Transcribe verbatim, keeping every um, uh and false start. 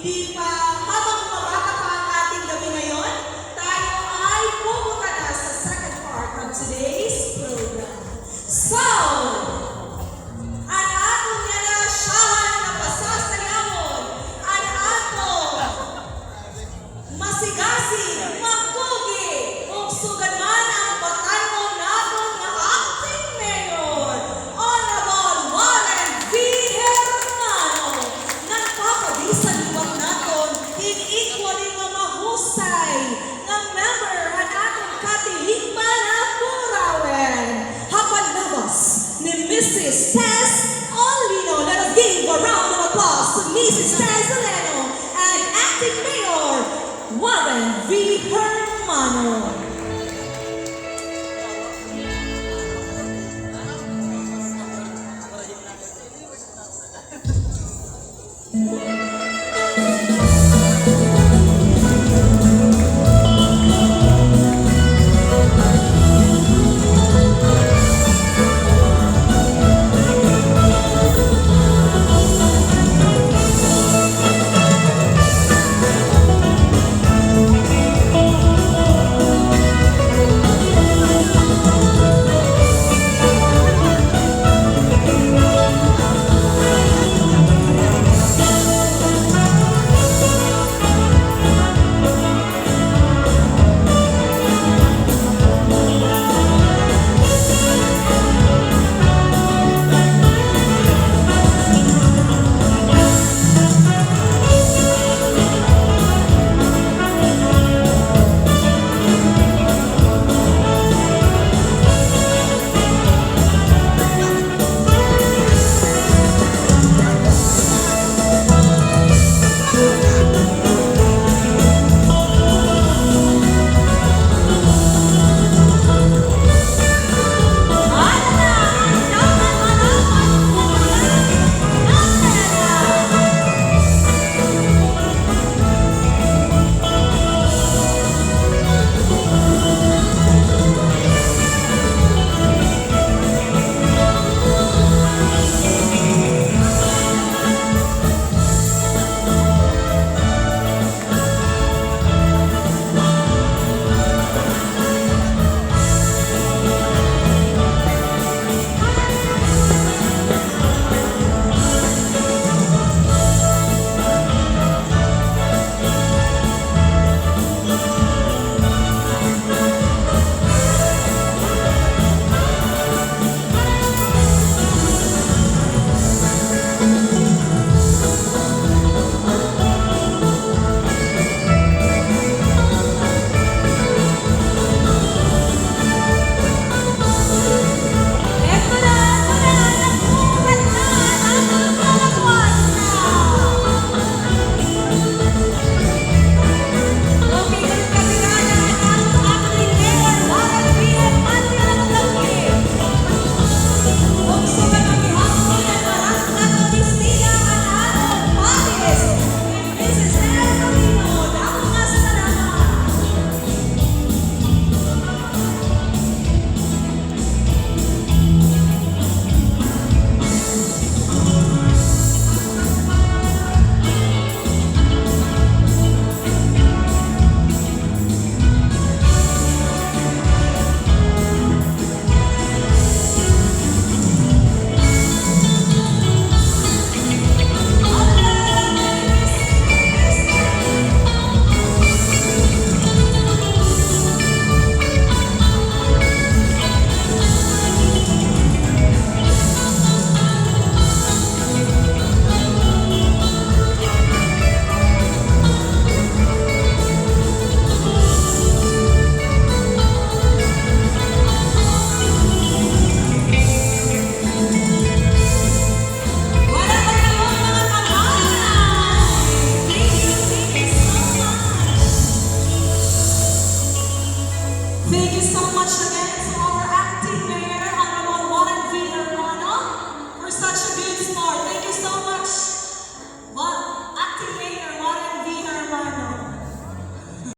Di pa, habang mabata pa ang ating gabi ngayon, tayo ay pupunta na sa second part of today's program. So, an aton nga nasyahan nga pasasayawon, an aton masigasig, makugi, ug sugad man an batan-on naton nga acting mayor, Honorable Warren V. Hermano. Nagpapabisan liwat naton hin equally nga mahusay nga member han aton katilingban nga Burauen. Ha panlabas ni Missus Tess Olino. Let us give a round of applause to Missus Tess Olino and Acting Mayor Warren V. Hermano. Wala pa kamo mga kabayan. Thank you, thank you so much. Thank you so much again.